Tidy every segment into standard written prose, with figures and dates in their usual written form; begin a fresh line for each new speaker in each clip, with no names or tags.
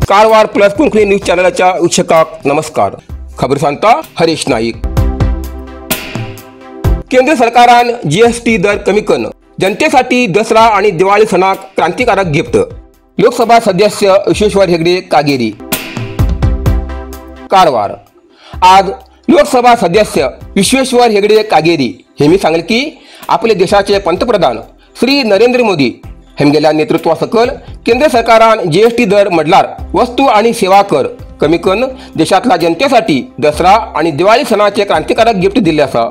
Karwar plus Konkani news चॅनलाच्या वीक्षकांक नमस्कार। खबर सांगता हरीश नाईक। केंद्र सरकारान जीएसटी दर कमी करून जनतेसाठी दसरा आणि दिवाळी सणाक क्रांतिकारक गिफ्ट। लोकसभा सदस्य विश्वेश्वर हेगडे कागेरी। कारवार आज लोकसभा सदस्य विश्वेश्वर हेगडे कागेरी हे मी सांगले की आपले देशाचे पंतप्रधान श्री नरेंद्र मोदी हेमगेल्या नेतृत्वासकल केंद्र सरकारान जीएसटी दर म्हटल्यार वस्तू आणि सेवा कर कमी करून देशातल्या जनतेसाठी दसरा आणि दिवाळी सणाचे क्रांतिकारक गिफ्ट दिले आसा।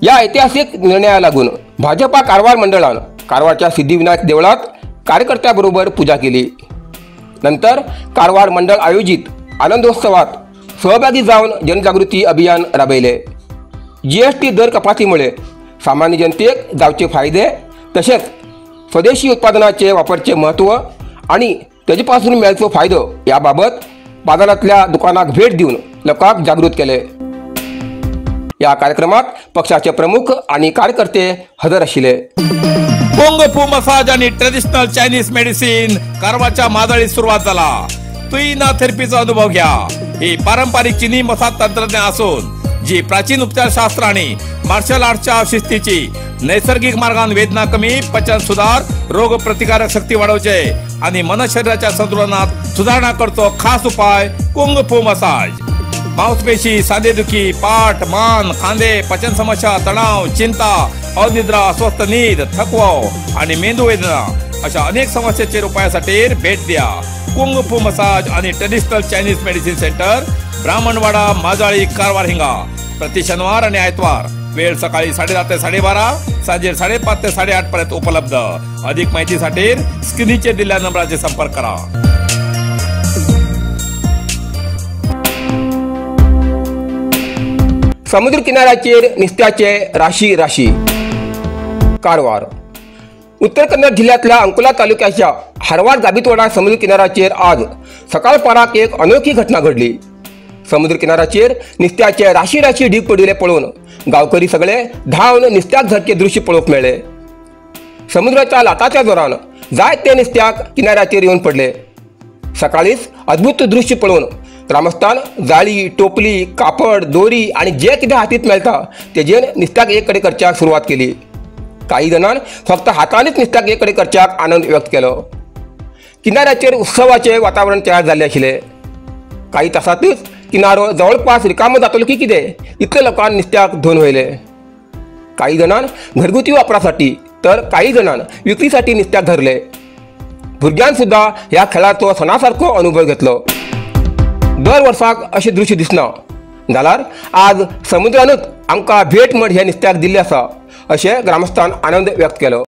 या ऐतिहासिक निर्णया लागून भाजपा कारवार मंडळान कारवारच्या सिद्धिविनायक देवळात कार्यकर्त्यांबरोबर पूजा केली। नंतर कारवार मंडळ आयोजित आनंदोत्सवात सहभागी जाऊन जनजागृती अभियान राबयले। जीएसटी दर कपातीमुळे सामान्य जनतेक जावचे फायदे तसेच स्वदेशी उत्पादनाचे वापरचे महत्त्व आणि त्याच्यापासून मिळायचो फायदो याबाबत बाजारातल्या दुकानाक भेट देऊन लोकांक जागृत केले। या कार्यक्रमात पक्षाचे प्रमुख आणि कार्यकर्ते हजर आशिल्ले।
कुंग फू मसाज आणि ट्रेडिशनल चायनीज मेडिसिन कारवारच्या माजळीत सुरुवात झाला। तुईना थेरपीचा अनुभव घ्या। ही पारंपरिक चीनी मसाज तंत्रज्ञान असून जी प्राचीन उपचारशास्त्र आणि मार्शल आर्टच्या शिस्तीची नैसर्गिक मार्गान वेदना कमी, पचन सुधार, रोग प्रतिकारक शक्ती वाढवचे आणि मन शरीराच्या संतुलनात सुधारणा करतो खास उपाय कुंग फू मसाज। मांसपेशी, सांधेदुखी, पाठ, मान, खांदे, पचन समस्या, तणाव, चिंता, अनिद्रा, अस्वस्थ नीद, थकवा आणि मेंदू वेदना अशा अनेक समस्येचेर उपायासाठी भेट द्या। कुंग फू मसाज आणि traditional Chinese medicine centre, Brahmanwada, Majali, Karwar हिंगा। प्रति शनिवार आणि आयतवार वेळ सकाळी 7:30 ते 12:30, सांजे 5:30 ते 8:30 पर्यंत उपलब्ध। अधिक माहितीसाठी स्क्रीनचे दिलेल्या नंबराचे संपर्क करा।
समुद्र किनाऱ्याचेर नुस्त्याचे राशी राशी। कारवार उत्तर कन्नड जिल्ह्यातल्या अंकोला तालुक्याच्या हरवार गाबीतवाडा समुद्र किनाऱ्याचेर आज सकाळपाराक एक अनोखी घटना घडली। समुद्र किनाऱ्याचेर नुस्त्याचे राशी राशी ढीग पडिल्ले पळोवन गांवकरी सगळे धांवन नुस्त्याक धरचे दृश्य पळोवंक मेळ्ळे। समुद्राच्या लाटाच्या जोरान जायते नुस्त्याक किनाऱ्याचेर येवन पडले। सकाळीच अद्भुत दृश्य पळोवन ग्रामस्थान जाळी, टोपली, कापड, दोरी आणि जे कितें हातीत मेळटा तेजेन नुस्त्याक एक कडेन करच्याक सुरवात केली। काही जाणान फक्त हातानच नुस्त्याक एक कडेन करच्याक आनंद व्यक्त केलो। किनाऱ्याचेर उत्सवाचे वातावरण तयार जाल्लें आशिल्लें। काही तासांतच किनारो जवळपास रिकामो जातलो की कितें इतले लोकांक नुस्त्याक धुवन व्हेले। काही जाणान घरगुती वापरासाठी तर काही जाणान विक्रीसाठी नुस्त्याक धरले। भुरग्यान सुद्दां ह्या खेळाचो सणा सारको अनुभव घेतलो। दर वर्साक अशें दृश्य दिसना जाल्यार आज समुद्रानूच आमकां भेट म्हण हे नुस्त्याक दिल्लें आसा अशें ग्रामस्थान आनंद व्यक्त केलो।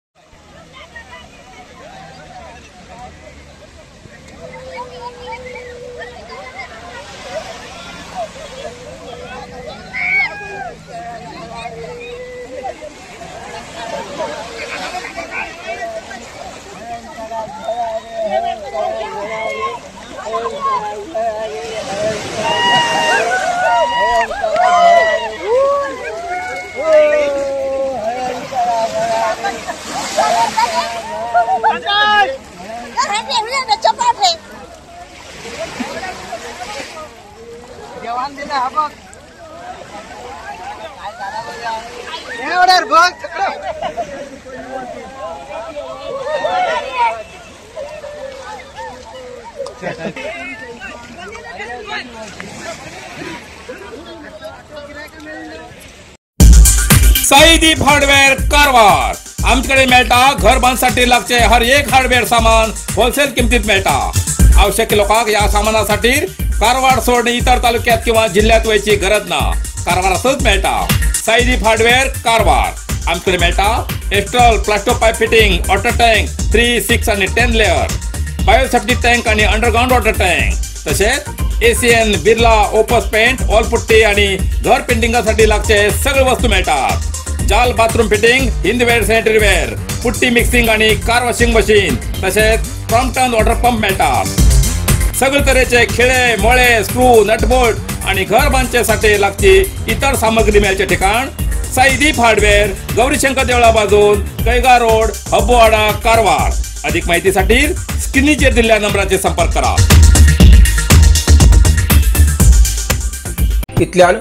साईदीप हार्डवेअर कारवार आमच्याकडे मेळटा घर बांधसाठी लागचे हर एक हार्डवेअर सामान होलसेल किमतीत मेळटा। आवश्यक लोकांक या सामानासाठी कारवार सोडून इतर तालुक्यात किंवा जिल्ह्यात वयची गरज ना, कारवारातच मेळटा। साईदीप हार्डवेअर कारवार आमच्याकडे मेळटा Astral plasto pipe fitting, water tank 3, 6 आणि 10 लेअर, बायोसेफ्टी टँक आणि अंडरग्राउंड वॉटर टँक, तसेच ACN, Birla, Opus paint, wall putty आणि घर पेंटिंगासाठी लागचे सगळे वस्तू मिळतात। जाल bathroom fitting, Hindware sanitary ware, putty mixing आणि कार वॉशिंग मशीन, तसेच क्रॉम्पटन वॉटर पंप मिळतात। सगळे तरेचे खिळे मोळे स्क्रू नटबोल्ट आणि घर बांधच्यासाठी लागची इतर सामग्री मेळचे ठिकाण साईदीप हार्डवेअर, गौरीशंकर देवळा बाजून, कैगा रोड, हब्बोवाडा, कारवार। अधिक माहितीसाठी स्क्रीनचेर दिलेल्या नंबराचे संपर्क करा।
इतल्यान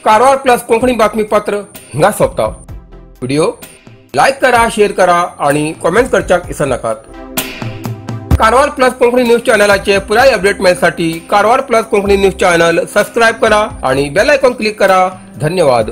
कारवार प्लस कोंकणी बातमीपत्र हिंगा सोंपता। व्हिडिओ लायक करा, शेअर करा आणि कॉमेंट करच्याक विसरनाकात। कारवार प्लस कोंकणी न्यूज चॅनलाचे पुराय update मेळसाठी Karwar plus Konkani news channel subscribe करा आणि बेल आयकॉन क्लिक करा। धन्यवाद।